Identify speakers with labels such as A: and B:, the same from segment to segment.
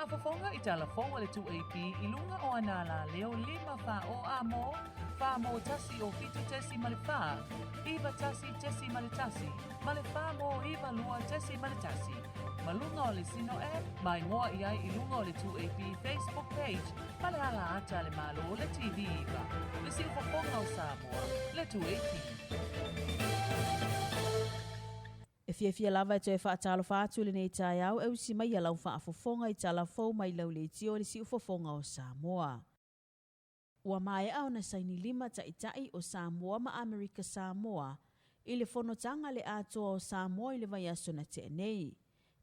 A: Faafofoga i tala fou a le 2AP i luga o ana alaleo 5 4 o A mo, 4 mo 1 o 7.4, 9 1.1, ma le 4 mo 9 2.1. Ma luga o le Sino App, ma igoa i ai i luga o le 2AP Facebook page ma le ala ata a le Malo le TV 9, le siufofoga o Samoa, le 2AP.
B: E fiafia lava e toe faatalofa atu i lenei taeao e usi mai lau faafofoga i tala fou mai lau leitio i le siufofoga o Samoa. Ua maea ona saini lima taʻitaʻi o Samoa ma Amerika Samoa i le fonotaga a le Atoa o Samoa i le vaiaso na tea nei,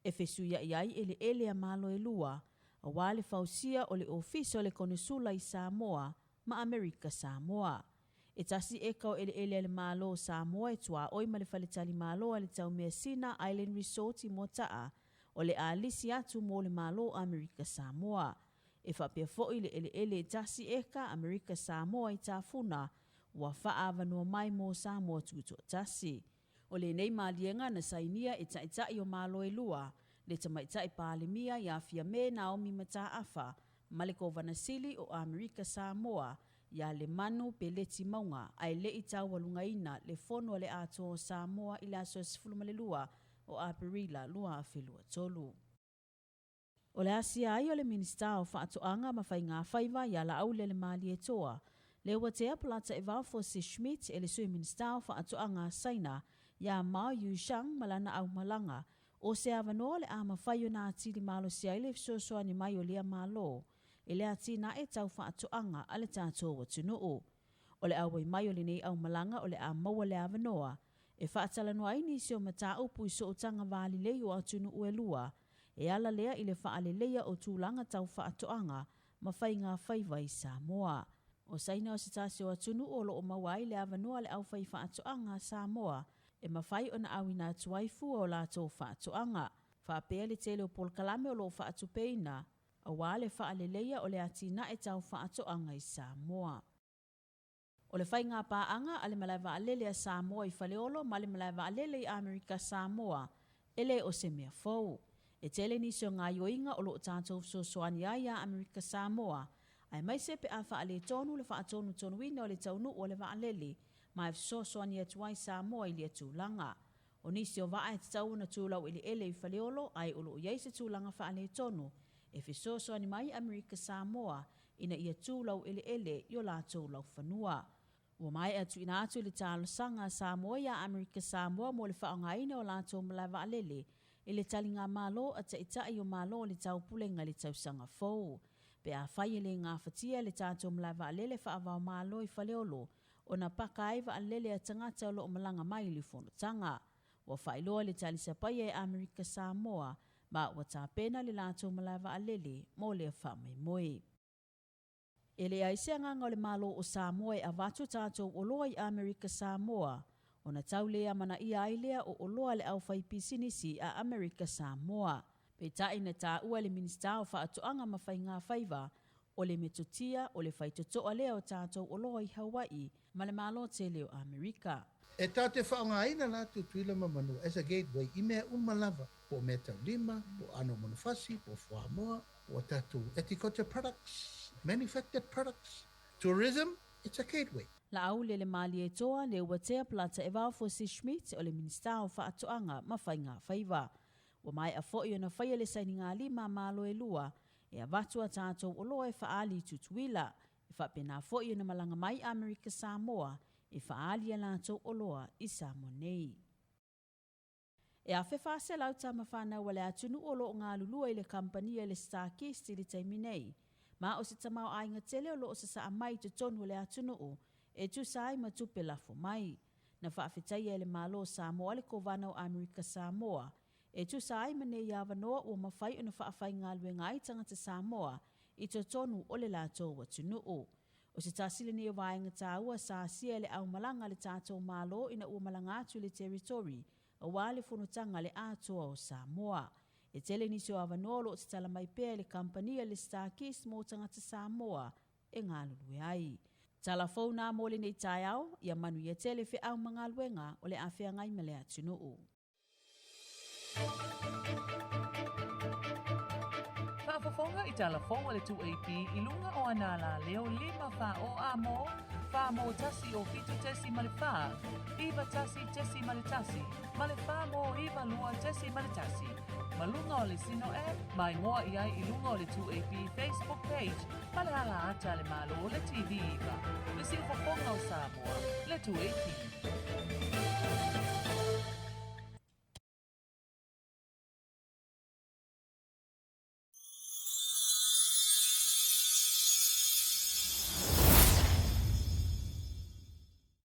B: e fesuiaʻi ai eleele a Malo e lua, aua le fausia o le Ofisa o le Konesula i Samoa ma Amerika Samoa. E tasi eka o eleele a le Malo o Samoa e tuaoi ma le faletalimalo a le Taumeasina Island Resort i Moataʻa, o le a lisi atu mo le Malo o Amerika Samoa. E faapea foi le eleele e tasi eka Amerika Samoa i Tafuna ua faaavanoa mai mo Samoa Tutoatasi. O lenei maliega na sainia e Taitai o Malo e lua, le Tamaitai Palemia ia Fiame Naomi Mataafa ma le Kovana Sili o Amerika Samoa ia Lemanu Peleti Mauga ae le i taualugaina le Fono a le Atoa o Samoa i le aso 12 o Aperila 2023. O le asia ai o le Minisita o Faatoaga ma Faiga Faiva ia Laaulialemalietoa, Leuatea Polataivao Fosi Schmidt e le Sui Minisita o Faatoaga a Saina ia Mao Yuzhang ma lana aumalaga, o se avanoa o le a mafai ona atili malosi ai le fesoasoani mai o lea Malo i le atinae tau faatoaga a le tatou atunuu. O le auai mai o lenei aumalaga o le a maua le avanoa e faatalanoa ai nisi o mataupu i sootaga valelei o atunuu e lua, e ala lea i le faaleleia o tulaga tau faatoaga ma faiga faiva i Samoa. O Saina o se tasi o atunuu o loo maua ai le avanoa a le aufaifaatoaga a Samoa e mafai ona auina atu ai fua o latou faatoaga, faapea le tele o polokalame o loo faatupeina aua le faaleleia o le atinae tau faatoaga i Samoa. O le faiga paaga a le malae vaalele a Samoa i Faleolo ma le malae vaalele i Amerika Samoa e le o se mea fou. E tele nisi o gaoioiga o loo tatou fesoasoani ai iā Amerika Samoa, aemaise pe a faaletonu le faatonutonuina o le taunuu o le vaalele ma e fesoasoani atu ai Samoa i lea tulaga. O nisi o vaa e tatau ona tu laueleele i Faleolo ae o loo i ai se tulaga faaletonu e fesoasoani mai Amerika Samoa ina ia tu laueleele i o latou laufanua. Ua maea tuuina atu le talosaga a Samoa iā Amerika Samoa mo le faaaogaina o latou malae vaalele i le taligamalo a Taitai o Malo o le Taupulega i le tausaga fou. Pe afai e le gafatia le tatou malae vaalele faava-o-Malo i Faleolo ona paka ai vaalele a tagata o lo o malaga mai i le fonotaga. Ua faailoa le talisapaia e Amerika Samoa ma ua tapena le latou malae vaalele mo lea faamoemoe. E leai se agaga o le Malo o Samoa e avatu tatou oloa i Amerika Samoa, ona tau le amanaia ai lea o oloa a le aufaipisinisi a Amerika Samoa. Peitai na taua e le Minisita o Faatoaga ma Faiga Faiva, o le metotia o le faitotoa lea o tatou oloa i Hawaii ma le Malo tele o Amerika.
C: E tatou te faaaogaina la Tutuila ma Manua as a gateway i mea uma lava, po o meataulima, po o aano manufasi, po o fuamoa, po o tatou agriculture products, manufactured products, tourism, it's a gateway.
B: Laaulialemalietoa, Leuatea Polataivao Fosi Schmidt o le Minisita o Faatoaga ma Faiga Faiva. Ua maea foi ona faia le sainigalima a Malo e lua e avatu a tatou oloa e faaali i Tutuila, e faapena foi ona malaga mai Amerika Samoa e faaali a latou oloa i Samoa nei. E 1400 tama fanau a le atunuu o lo o galulue i le kamupani a le StarKist i le taimi nei, ma o se tamaoaiga tele o lo o sasaa mai i totonu o le atunuu e tusa ai ma tupe lafo mai. Na faafetaia e le Malo o Samoa le Kovana o Amerika Samoa e tusa ai ma nei avanoa ua mafai ona faafaigaluega ai tagata Samoa i totonu o le latou atunuu. O se tasi lenei o vaega taua sa asia e le aumalaga a le tatou Malo ina ua malaga atu i le Territory aua le fonotaga a le Atoa o Samoa. E tele nisi o avanoa o lo o tatala mai pea e le kamupani a le StarKist mo tagata Samoa e galulue ai. Tala fou nā mo lenei taeao, ia manuia tele feau ma galuega o le a feagai ma le atunuu.
A: Faafofoga i tala fou a le 2AP i luga o ana alaleo 5 4 o A mo, 4 mo 1 o 7.4, 9 1.1 ma le 4 mo 9 2.1. Ma luga o le Sino app, maimoa i ai i luga o le 2AP Facebook page ma le ala ata a le Malo le TV 9, le siufofoga o Samoa, le 2AP.